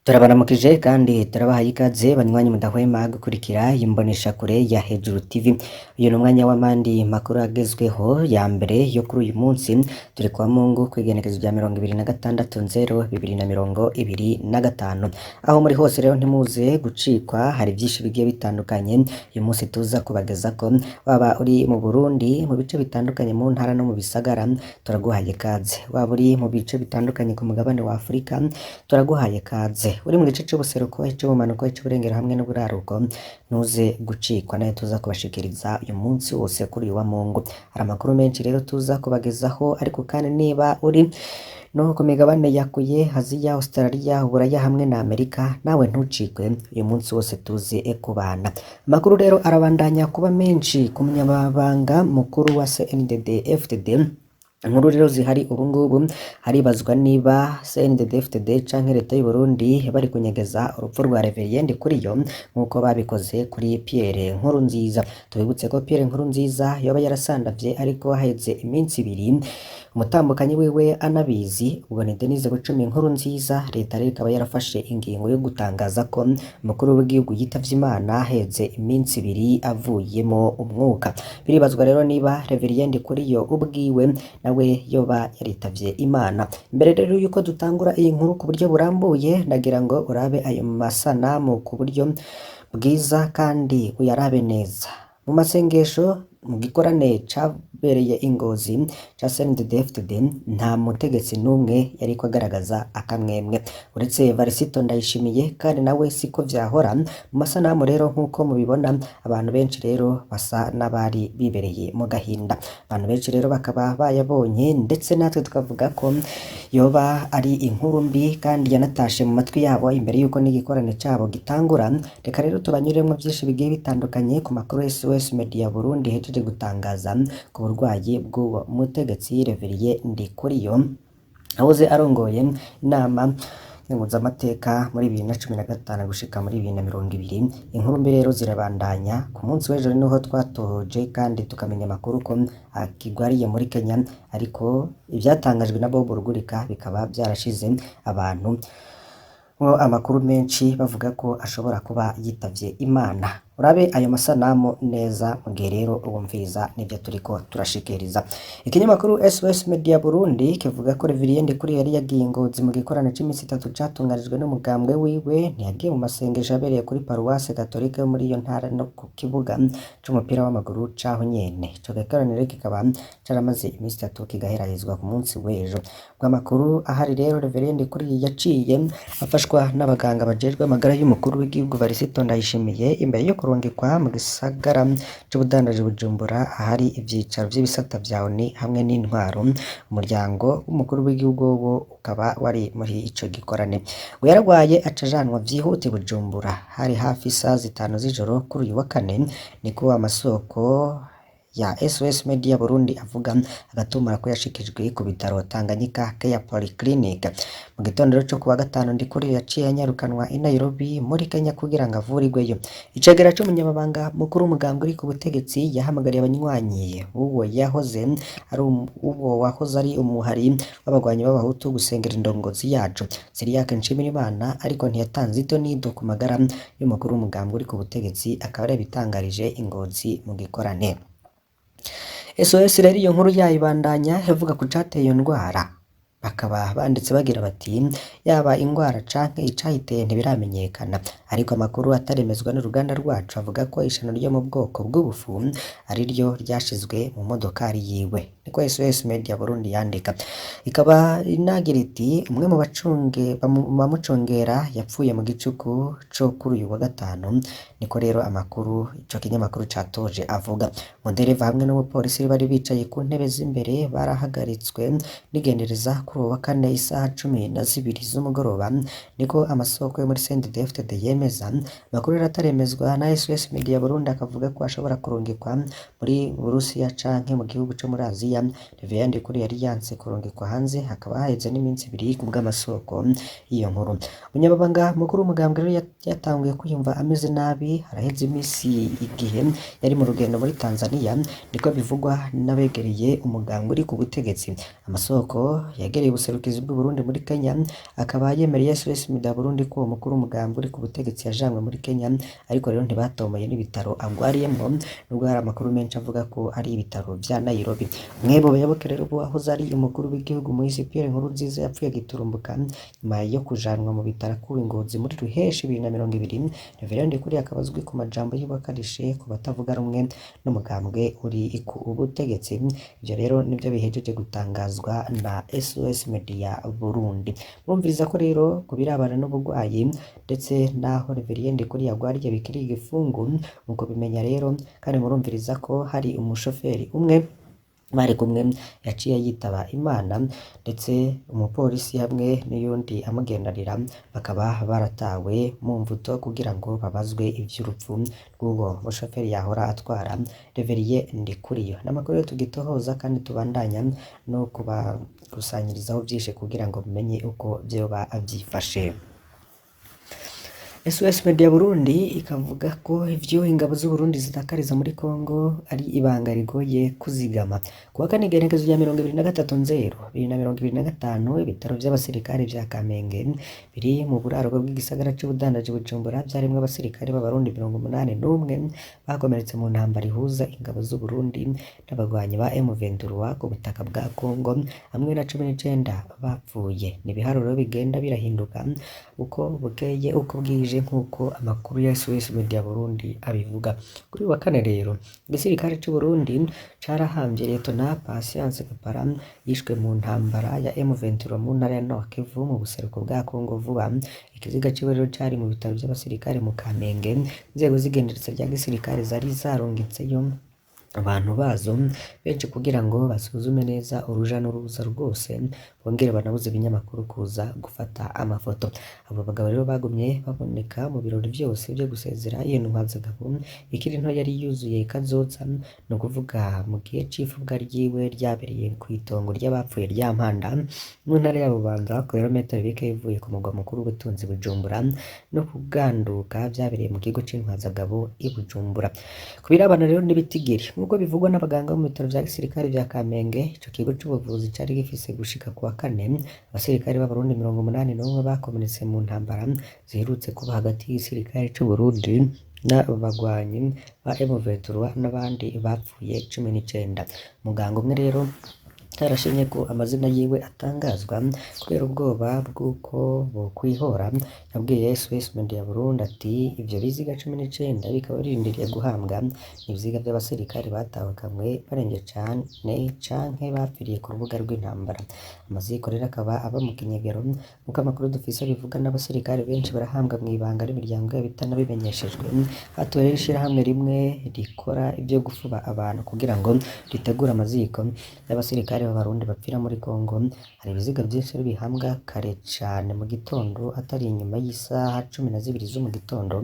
Turabaramukije kandi turabahaye ikaze banywanyi mudahwema gukurikira imboneshakure ya Hejuru TV. Uyu ni umwanya w'amandi makuru agezweho ya mbere yo kuri uyu munsi, turi kwa Mungu kw'igenekerezo rya 26/0/2025. Aho muri hose rero ntimuze gucikwa, hari vyinshi bigiye bitandukanye uyu munsi tuza kubagezako, waba uri mu Burundi, mu bice bitandukanye mu ntara no mu bisagara, turaguhaye ikaze. Waba uri mu bice bitandukanye ku mugabane wa Afurika, turaguhaye ikaze. Uri mu gice c'ubuseruko, ic'ubumanuko, ic'uburengero hamwe n'uburaruko, ntuze gucikwa nayo tuza kubashikiriza uyu munsi wose kuri uyu wa Mungu. Hari amakuru menshi rero tuza kubagezaho, ariko kandi niba uri no ku migabane ya kure, Aziya, Australia, Uburaya hamwe na Amerika, nawe ntucikwe uyu munsi wose tuze kubana. Amakuru rero arabandanya kuba menshi ku munyamabanga mukuru wa CNDD FDD. Inkuru rero zihari ubu ngubu, haribazwa niba CNDD-FDD canke leta y'u Burundi bari kunyegeza urupfu rwa Reverien Ndikuriyo nk'uko babikoze kuri Pierre Nkurunziza. Tubibutse ko Pierre Nkurunziza yoba yarasandavye ariko haheze iminsi 2 umutambukanyi wiwe anabizi, ubwo ni Denise Bucumi Nkurunziza. Leta rero ikaba yarafashe ingingo yo gutangaza ko umukuru w'igihugu yitavye Imana haheze iminsi 2 avuyemo umwuka. Biribazwa rero niba Reverien Ndikuriyo ubwiwe nawe yoba yaritavye Imana. Mbere rero yuko dutangura iyi nkuru ku buryo burambuye, ndagira ngo urabe ayo masanamu ku buryo bwiza kandi uyarabe neza. Mu masengesho mu gikorane cabereye i Ngozi ca CNDD-FDD, nta mutegetsi n'umwe yariko agaragaza akamwemwe uretse Varisito Ndayishimiye, kandi nawe siko vyahora. Mu masanamu rero nk'uko mubibona, abantu benshi rero basa n'abari bibereye mu gahinda. Abantu benshi rero bakaba bayabonye, ndetse natwe tukavuga ko yoba ari inkuru mbi kandi yanatashe mu matwi yabo imbere yuko n'igikorane cabo gitangura. Reka rero tubanyuremwo vyinshi bigiye bitandukanye ku makuru SOS Media Burundi ihejeje gutangaza ku burwayi bw'uwo mutegetsi Reverien Ndikuriyo, yahoze arongoye inama nkenguzamateka muri 2015 gushika muri 2020. Inkuru mbi rero zirabandanya. Ku munsi w'ejo niho twatoje kandi tukamenya amakuru ko akigwariye muri Kenya, ariko ivyatangajwe na Bob Rugurika bikaba vyarashize abantu mwo amakuru menshi bavuga ko ashobora kuba yitavye Imana. Urabe ayo masanamu neza mu gihe rero wumviriza n'ivyo turiko turashikiriza. Ikinyamakuru SOS Media Burundi kivuga ko Reverien Ndikuriyo yari yagiye i Ngozi mu gikorane c'imisi 3 catunganijwe n'umugambwe wiwe. Ntiyagiye mu masengesho yabereye kuri paruwase katolika yo muri iyo ntara no ku kibuga c'umupira w'amaguru caho nyene. Ico gikorane rero kikaba caramaze imisi 3, kigaherahezwa ku munsi w'ejo. Bw'amakuru ahari rero, Reverien Ndikuriyo yaciye afashwa n'abaganga bajejwe amagara y'umukuru w'igihugu Varisito Ndayishimiye imbere yo kurungikwa mu gisagara c'ubudandaji Bujumbura, ahari ivyicaro vy'ibisata vya ONU hamwe n'intwaro. Umuryango w'umukuru w'igihugu wo ukaba wari muri ico gikorane. Ngo yaragwaye aca ajanwa vyihuta i Bujumbura, hari hafi isaha 5 z'ijoro kuri uyu wa kane, niko amasoko ya SOS Media Burundi avuga, agatumura ko yashikijwe ku bitaro Tanganyika Care Polyclinic. Mu gitondo co kuwa gatanu, Ndikuriyo yaciye anyarukanwa i Nairobi muri Kenya kugira ngo avurirweyo. Icegera c'umunyamabanga mukuru w'umugambwe uri ku butegetsi yahamagariye abanywanyi b'uwo yahoze ari uwo wahoze ari umuhari w'abagwanyi b'abahutu gusengera indongozi yacu Cyriaque Nshimirimana, ariko ntiyatanze ido n'ido ku magara y'umukuru w'umugambwe uri ku butegetsi, akaba yarabitangarije i Ngozi mu gikorane. SOS rero iyo nkuru yayibandanya ivuga ku cateye iyo ndwara. Bakaba banditse bagira bati: yaba ingwara canke icayiteye ntibiramenyekana, ariko amakuru ataremezwa n'uruganda rwacu avuga ko ishano ryo mu bwoko bw'ubufu ari ryo ryashizwe mu modokari yiwe, niko SOS Media Burundi yandika. Ikaba inagira iti: umwe mu bamucungera yapfuye mu gicuku co kuri uyu wa gatanu, niko rero amakuru ico kinyamakuru catoje avuga. Umudereva hamwe n'umupolisi bari bicaye ku ntebe z'imbere barahagaritswe n'igendereza kuri uwo wa kane isaha 12 z'umugoroba, niko amasoko yo muri CNDD-FDD yemeza. Amakuru rero ataremezwa na SOS Media Burundi akavuga ko ashobora kurungikwa muri Burusiya canke mu gihugu co muri Aziya. Reverien Ndikuriyo yari yanse kurungikwa hanze, hakaba haheze n'iminsi 2 ku bw'amasoko y'iyo nkuru. Umunyamabanga mukuru w'umugambwe rero yatanguye kwiyumva ameze nabi haraheze imisi igihe yari mu rugendo muri Tanzania, niko bivugwa n'abegereye umugambwe uri ku butegetsi. Amasoko yagereye yegereye ubuserukizi bw'Uburundi muri Kenya akaba yemereye SOS Media Burundi ko uwo mukuru w'umugambi uri ku butegetsi yajanwe muri Kenya, ariko rero ntibatomoye n'ibitaro agwariyemwo, nubwo hari amakuru menshi avuga ko ari ibitaro vya Nairobi. Umwe mu bayoboke rero wahoze ari umukuru w'igihugu Moise Pierre Nkurunziza yapfuye giturumbuka nyuma yo kujanwa mu bitaro akuwe i Ngozi muri Ruheshi 2020. Reverend Ndikuriyo akaba azwi ku majambo yiwe akarishe ku batavuga rumwe n'umugambwe uri ku butegetsi. Ivyo rero nivyo bihejeje gutangazwa na SOS Media Burundi. Murumviriza ko rero ku birabana n'uburwayi ndetse n'aho Reverend Ndikuriyo agwariye bikiri igifungu, mu kubimenya rero kandi murumviriza ko hari umushoferi umwe bari kumwe yaciye yitaba Imana, ndetse umupolisi hamwe n'uyundi amugendanira bakaba baratawe mu mvuto kugira ngo babazwe ivy'urupfu rw'uwo mushoferi yahora atwara Reverien Ndikuriyo. N'amakuru rero tugitohoza kandi tubandanya no kubakusanyirizaho vyinshi kugira ngo mumenye uko vyoba vyifashe. SOS Media Burundi ikavuga ko ivyo ingabo z'Uburundi zitakariza muri Congo ari ibanga rigoye kuzigama. Kuwa kane igenekerezo rya 23/0/2025, ibitaro vy'abasirikare vya Kamenge biri mu buraruko bw'igisagara c'ubudandaji Bujumbura vyarimwo abasirikare b'Abarundi 81 bakomeretse mu ntambara ihuza ingabo z'Uburundi n'abagwanyi ba M23 ku butaka bwa Congo, hamwe na 19 bapfuye. Ni ibiharuro bigenda birahinduka uko bukeye uko bwije nk'uko amakuru ya SOS Media Burundi abivuga. Kuri uyu wa kane rero igisirikare c'u Burundi carahamvye Lieutenant Patience Gapara yishwe mu ntambara ya M23 mu ntara ya Nord Kivu mu buseruko bwa Congo vuba. Ikiziga ciwe rero cari mu bitaro vy'abasirikare mu Kamenge. Inzego z'igendereza rya gisirikare zari zarungitseyo abantu bazo benshi kugira ngo basuzume neza uruja n'uruza rwose, bongere banabuze ibinyamakuru kuza gufata amafoto. Abo bagabo rero bagumye baboneka mu birori vyose vyo gusezera iyo ntwazagabo ikiri nto yari yuzuye kazoza, ni ukuvuga mu gihe c'ifubwa ryiwe ryabereye kw'itongo ry'abapfuye rya Mpanda mu ntara ya Bubanza, ku birometero bike bivuye ku mugwa mukuru w'ubutunzi Bujumbura, no kuganduka vyabereye mu kigo c'intwazagabo i Bujumbura. Ku birabana rero n'ibitigiri nk'uko bivugwa n'abaganga bo mu bitaro vya gisirikare vya Kamenge, ico kigo c'ubuvuzi cari gifise gushika kuwa kane abasirikare b'Abarundi 81 bakomeretse mu ntambara ziherutse kuba hagati y'igisirikare c'Uburundi n'abagwanyi ba M23 n'abandi bapfuye 19. Muganga umwe rero atarashimye ko amazina yiwe atangazwa kubera ubwoba bw'uko bokwihora, yabwiye SOS Media Burundi ati ivyo biziga 19 bikaba birindiriye guhambwa, ibiziga vy'abasirikare batahukanywe baremvye cane canke bapfiriye ku rubuga rw'intambara. Amaziko rero akaba aba mu kinyegero nk'uko amakuru dufise abivuga, n'abasirikare benshi barahambwa mw'ibanga n'imiryango yabo itanabimenyeshejwe. Hatowe rero ishirahamwe rimwe rikora ivyo gufuba abantu kugira ngo ritegure amaziko y'abasirikare b'Abarundi bapfira muri Congo. Hari ibiziga vyinshi rero bihambwa kare cane mu gitondo atari inyuma y'isaha 12 zo mu gitondo,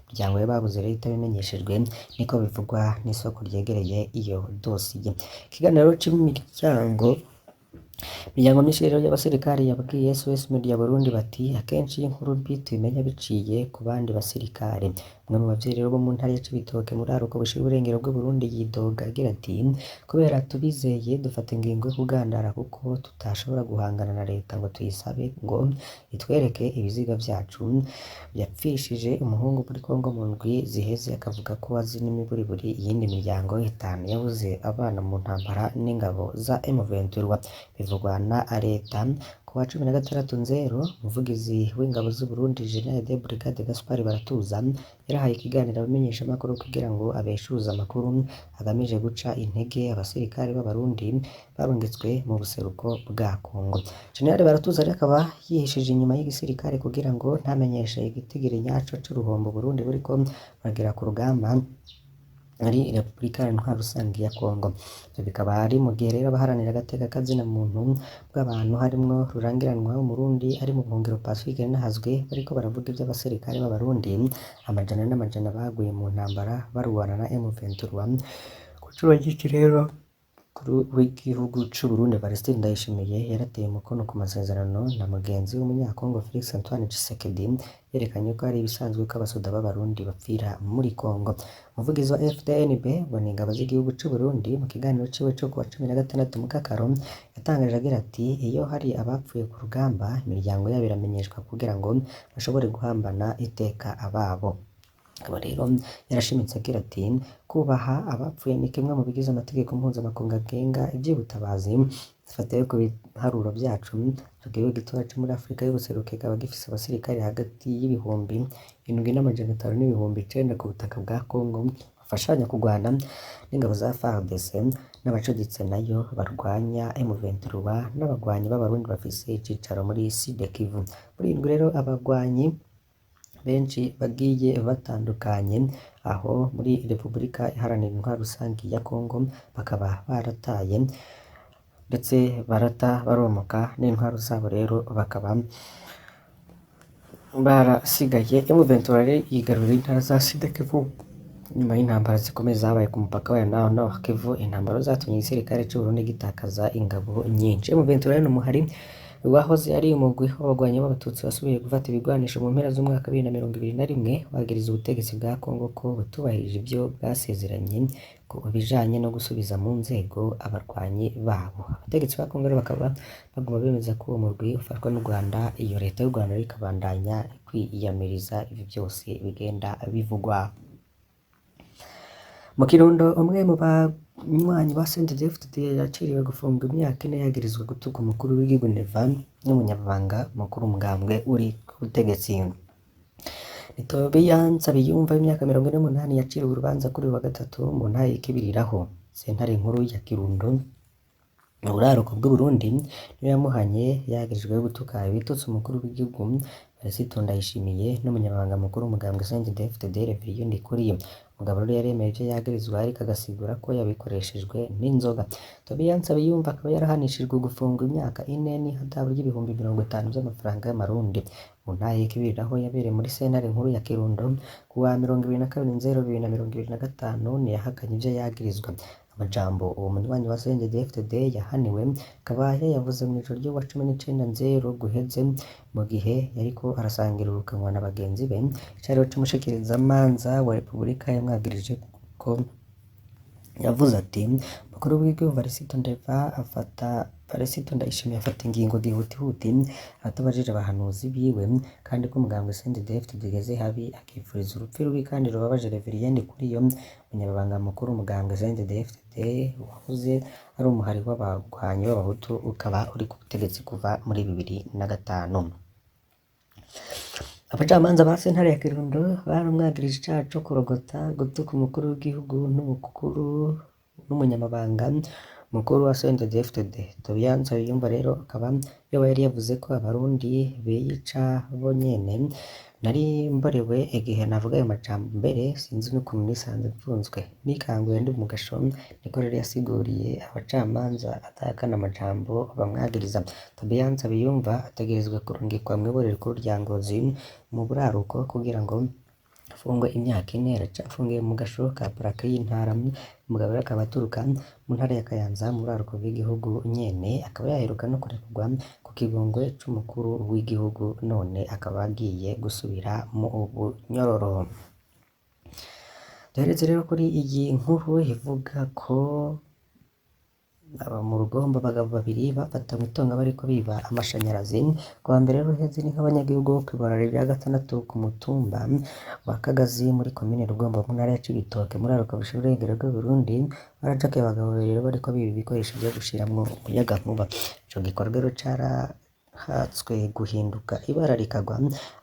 imiryango y'ababuze rero itabimenyeshejwe, niko bivugwa n'isoko ryegereye iyo dosiye. Ikiganiro c'imiryango Imiryango myinshi rero y'abasirikare yabwiye SOS Media Burundi bati akenshi iyo inkuru mbi tuyimenya biciye ku bandi basirikare. Umwe mu bavyeyi rero bo mu ntara ya Cibitoke muri Aruko bushira uburengero bw'Uburundi yidoga agira ati kubera tubizeye dufata ingingo yo kugandara kuko tutashobora guhangana na leta ngo tuyisabe ngo itwereke ibiziga vyacu. Yapfishije umuhungu muri Congo mu ndwi ziheze, akavuga ko azi n'imiburiburi iyindi miryango itanu yabuze abana mu ntambara n'ingabo za M23 bivugwa na leta. Ku wa 16 Nzero, umuvugizi w'ingabo z'Uburundi General de Brigade Gaspard Baratuza yarahaye ikiganiro abamenyeshamakuru kugira ngo abeshuze amakuru agamije guca intege abasirikare b'Abarundi barungitswe mu buseruko bwa Congo. General Baratuza rero akaba yihishije inyuma y'igisirikare kugira ngo ntamenyeshe igitigiri nyaco c'uruhombo Burundi buriko buragera ku rugamba muri Repubulika Iharanira Rusangi ya Congo. Ivyo bikaba ari mu gihe rero abaharanira agateka kazina muntu bw'abantu harimwo Rurangiranwa w'Umurundi ari mu buhungiro Pacifique Nahazwe bariko baravuga ivy'abasirikare b'Abarundi amajana n'amajana baguye mu ntambara barwana na M23. Ku ncuro nyinshi rero Umukuru w'igihugu c'Uburundi Evariste Ndayishimiye yarateye umukono ku masezerano na mugenzi w'umunyakongo Felix Antoine Tshisekedi, yerekanye ko ari ibisanzwe ko abasoda b'Abarundi bapfira muri Kongo. Umuvugizi wa FDNB ngo ni ingabo z'igihugu c'Uburundi, mu kiganiro ciwe co kuwa 16 Mukakaro yatangaje agira ati: "Iyo hari abapfuye ku rugamba, imiryango yabo iramenyeshwa kugira ngo bashobore guhambana iteka ababo." Akaba rero yarashimitse agira ati: "Kubaha abapfuye ni kimwe mu bigize amategeko mpuzamakungu agenga ivy'ubutabazi. Dufatiye ku biharuro vyacu, ico gihugu gitoya co muri Afrika y'ubuseruko kikaba gifise abasirikare hagati y'7,500 n'9,000 ku butaka bwa Kongo, bafashanya kurwana n'ingabo za FARDC n'abacuditse nayo barwanya M23 n'abagwanyi b'Abarundi bafise icicaro muri Sud Kivu." Muri iyi ndwi rero abagwanyi benshi bagiye batandukanye aho muri Repubulika Iharanira Intwaro Rusangi ya Kongo bakaba barataye ndetse barata baromoka n'intwaro zabo, rero bakaba barasigaye. M23 rero yigarurira intara za Sud Kivu nyuma y'intambara zikomeye zabaye ku mupaka wayo na Nord Kivu, intambara zatumye igisirikare c'Uburundi gitakaza ingabo nyinshi. M23 ni umuhari wahoze ari umugwi w'abagwanyi b'Abatutsi wasubiye gufata ibigwanisho mu mpera z'umwaka 2021, wagiriza ubutegetsi bwa Kongo ko butubahirije ivyo bwasezeranye ku bijanye no gusubiza mu nzego abarwanyi babo. Abategetsi ba Kongo rero bakaba baguma bemeza ko uwo murwi ufatwa n'u Rwanda, iyo leta y'u Rwanda rero ikabandanya kwiyamiriza ivyo vyose bigenda bivugwa. Mu Kirundo, umwe mu banywanyi ba CNDD-FDD yaciriwe gufungwa imyaka 4 yagirizwa gutuka umukuru w'igihugu Neva n'umunyamabanga mukuru w'umugambwe uri ku butegetsi. Ni Tobiya Nsabiyumva w'imyaka 48 yaciriwe urubanza kuri uyu wa gatatu mu ntara y'Ikibiriraho. Sentare nkuru ya Kirundo mu buraruko bw'Uburundi niyo yamuhanye, yagirijwe gutuka ibitutsi umukuru w'igihugu Evariste Ndayishimiye n'umunyamabanga mukuru w'umugambwe CNDD-FDD Reverien Ndikuriyo. Umugabo rero yaremeye ivyo yagirizwa ariko agasigura ko yabikoreshejwe n'inzoga. Tobiya Nsabiyumva akaba yarahanishijwe gufungwa imyaka 4 n'ihadabu ry'ibihumbi 50 vy'amafaranga y'Amarundi. Mu ntara y'Ikibiriraho yabereye muri sentare nkuru ya Kirundo kuwa 22 Nzero 2025 ntiyahakanye ivyo yagirizwa. Amajambo uwo munywanyi wa CNDD-FDD yahaniwe akaba yayavuze mw'ijoro ry'uwa 19 Nzero guheze, mu gihe yariko arasangira urukanwa na bagenzi be. Icariho c'umushikirizamanza wa Repubulika yamwagirije ko yavuze ati: "Umukuru w'igihugu Evariste Ndayishimiye afata ingingo gihutihuti atabajije abahanuzi biwe, kandi ko umugambwe CNDD-FDD ugeze habi, akipfuriza urupfu rubi kandi rubabaje Reverien Ndikuriyo, umunyamabanga mukuru w'umugambwe CNDD-FDD wahoze ari umuhari w'abagwanyi b'Abahutu, ukaba uri ku butegetsi kuva muri 2005." Abacamanza ba sentare ya Kirundo baramwagirije icaha co kurogota, gutuka umukuru w'igihugu n'umukuru n'umunyamabanga mukuru wa CNDD-FDD. Tobiya Nsabiyumva rero akaba yoba yari yavuze ko Abarundi biyica bonyene. "Nari mborewe igihe navuga ayo majambo, mbere sinzi n'ukuntu nisanze mfunzwe, nikanguye ndi mu gasho," niko rero yasiguriye abacamanza adahakana amajambo bamwagiriza. Tobiya Nsabiyumva ategerezwa kurungikwa mw'iborero rikuru rya Ngozi mu buraruko kugira ngo afungwe imyaka 4. Aracafungiwe mu gasho ka parake y'intara. Umugabo rero akaba aturuka mu ntara ya Kayanza mu buraruko bw'igihugu nyene, akaba yaheruka no kurekurwa ku kigongwe c'umukuru w'igihugu, none akaba agiye gusubira mu bunyororo. Duhereze rero kuri iyi nkuru ivuga ko aba mu Rugombo abagabo babiri bafatanywe itonga bariko biba amashanyarazi. Kuwa mbere rero uheze niho abanyagihugu bo kw'ibarabara rya gatandatu ku mutumba wa Kagazi muri komine Rugombo mu ntara ya Cibitoke muri aruka bushira uburengero bw'Uburundi baracakiye abagabo babiri rero bariko biba ibikoresho vyo gushiramwo umuyagankuba. Ico gikorwa rero carahatswe guhinduka ibara rikagwa,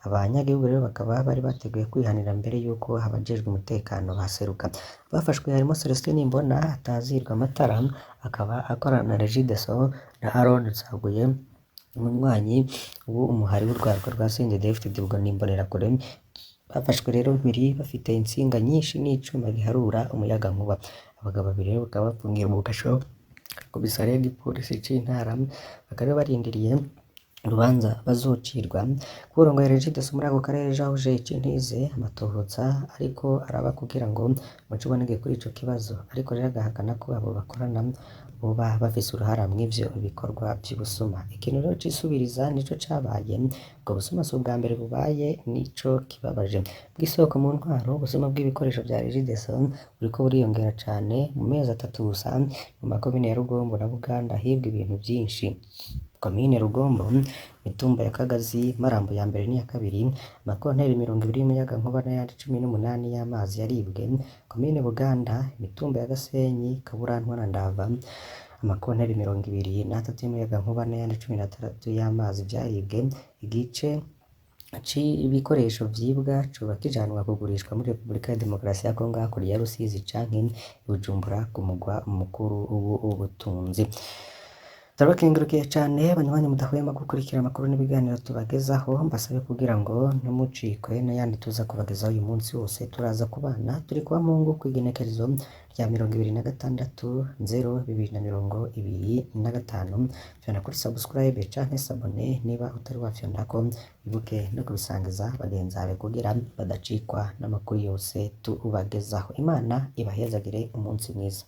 abanyagihugu rero bakaba bari bateguye kwihanira mbere yuko abajejwe umutekano baseruka. Abafashwe harimo Celestin Nimbona atazirwa amatara, akaba akorana na Regideso, na Aaron Nsaguye, umunywanyi w'umuhari w'urwaruka rwa CNDD-FDD ubwo n'Imbonerakure. Bafashwe rero mpiri bafite intsinga nyinshi n'icuma giharura umuyagankuba. Abagabo babiri rero bakaba bafungiwe mu gasho komisariya y'igipolisi c'intara, bakaba barindiriye Urubanza bazocirwa kurongoye Regideso muri ako karere George Cintize amatohoza ariko araba kugira ngo umuco uboneke kuri ico kibazo, ariko rero agahakana ko abo bakorana boba bafise uruhara mw'ivyo bikorwa vy'ubusuma. Ikintu rero cisubiriza nico cabaye, ubwo busuma si ubwa mbere bubaye, nico kibabaje. Bw'isoko mu ntwaro, ubusuma bw'ibikoresho vya Regideso buriko buriyongera cane, mu mezi 3 gusa mu makomine ya Rugombo na Buganda hibwe ibintu vyinshi. Komine Rugombo, mitumba ya Kagazi, Marambo ya mbere n'iya kabiri, amakonteri 20 y'umuyagankuba n'ayandi 18 y'amazi yaribwe. Komine Buganda, imitumba ya Gasenyi, Kaburantwa na Ndava, amakonteri 23 y'umuyagankuba n'ayandi 16 y'amazi vyaribwe. Igice c'ibikoresho vyibwa coba kijanwa kugurishwa muri Repubulika ya Demokarasi ya Kongo hakurya ya Rusizi canke i Bujumbura ku mugwa mukuru w'ubutunzi. Turabakengurukiye cane banywanyi mudahwema gukurikira amakuru n'ibiganiro tubagezaho, mbasabe kugira ngo ntimucikwe n'ayandi tuza kubagezaho uyu munsi wose. Turaza kubana turi kuba Mungu kw'igenekerezo rya 26/0/2025. Fyonda kuri subscribe canke s'abonner niba utari wafyondako, wibuke no kubisangiza bagenzi bawe kugira badacikwa n'amakuru yose tubagezaho. Imana ibahezagire, umunsi mwiza.